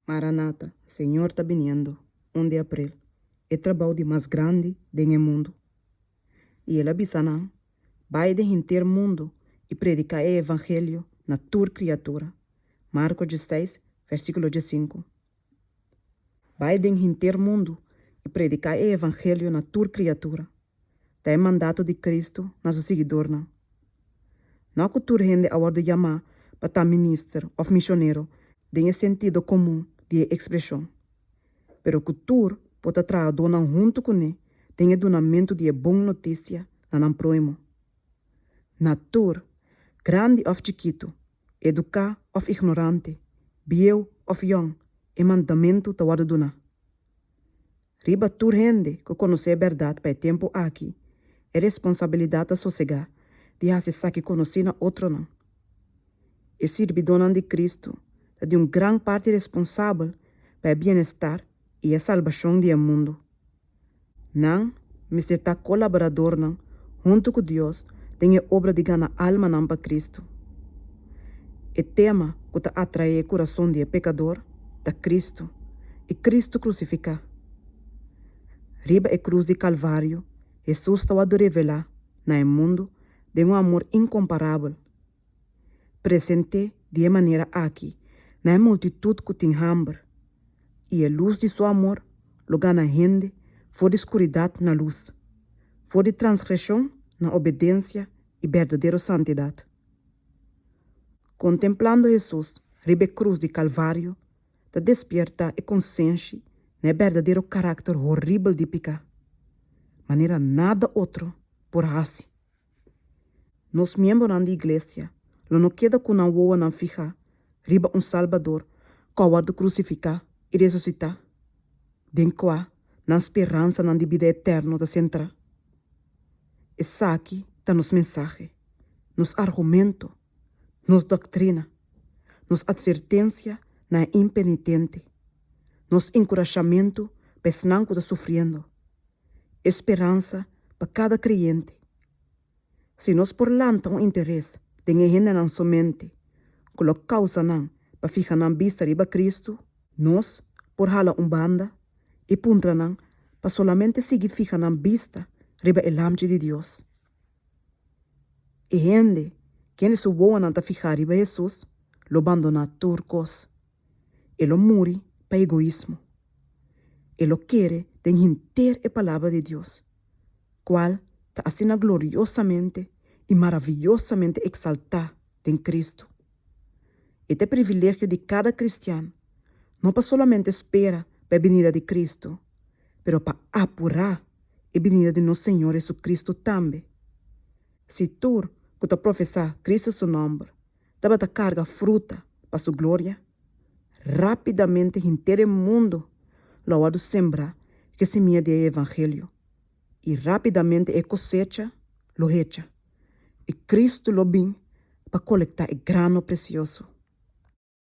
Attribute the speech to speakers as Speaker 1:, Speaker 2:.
Speaker 1: Maranata, Señor ta biniendo, un di april, e trabou di mas grandi den e mundu. I el a bisa nan, Bai den henter mundu i prediká e evangelio na tur kriatura. Marko diesseis, versíkulo diesinku. Bai den henter mundu i prediká e evangelio na tur kriatura. Ta e mandato di Kristu na su siguidornan. No ku tur hende a wòrdu yamá pa ta minister òf mishonero den e sentido komun di e ekspreshon, pero ku tur por ta trahadónan huntu kuné den e dunamentu di e bon notisia na nan próhimo. Na tur, grandi òf chikitu, eduká òf ignorante, bieu òf yòn, e mandamentu ta wòrdu duná. Riba tur hende ku konosé e bèrdat pa e tempu aki, e responsabilidat ta sosegá di hasi esaki konosí na otronan. E sirbidónan di Kristu ta di un gran parti responsabel pa e bienestar i e salbashon di e mundu. Nan mester ta kolaboradornan huntu ku Dios den e obra di gana almanan pa Kristu. E tema ku ta atraé e kurason di e pekador ta Kristu i Kristu krusifiká. Riba e krus di Kalvario, Hesus ta wòrdu revelá na e mundu den un amor inkomparabel. Present'é di e manera aki na e multitut ku tin hamber, i e lus di su amor lo gana hende for di skuridat na lus, for di transgreshon na obedensia i berdadero santidat. Kontemplando Hesus riba e krus di Kalvario ta despiertá e konsenshi na e berdadero karakter horibel di piká, manera nada otro por hasi. Nos miembronan di Iglesia lo no keda ku nan wowonan fihá riba un Salbador ku a wòrdu krusifiká i resusitá, den kua nan speransanan di bida eterno ta sentrá. Esaki ta nos mensahe, nos argumento, nos doktrina, nos atvertensia na e impenitente, nos enkurashamentu pa esnan ku ta sufriendo, e speransa pa kada kreyente. Si nos por lanta un interes den e hendenan su mente ku lo kousa nan pa fiha nan bista riba Kristu, nos por hala un banda i puntra nan pa solamente sigui fiha nan bista riba e Lamchi di Dios. E hende kende su wowonan ta fihá riba Hesus lo bandoná tur kos. E lo muri pa egoismo. E lo kere den henter e Palabra di Dios, kual ta asina gloriosamente i maraviyosamente eksaltá den Kristu. E ta e privilegio di kada kristian no pa solamente spera pa e binida di Kristu, pero pa apurá e binida di nos Señor Hesukristu tambe. Si tur ku ta profesá Kristu su nòmber tabata karga fruta pa su gloria, rápidamente henter e mundu lo a wòrdu sembrá ku e simia di e evangelio, i rápidamente e kosecha lo hecha, i Kristu lo bin pa kolektá e grano presioso.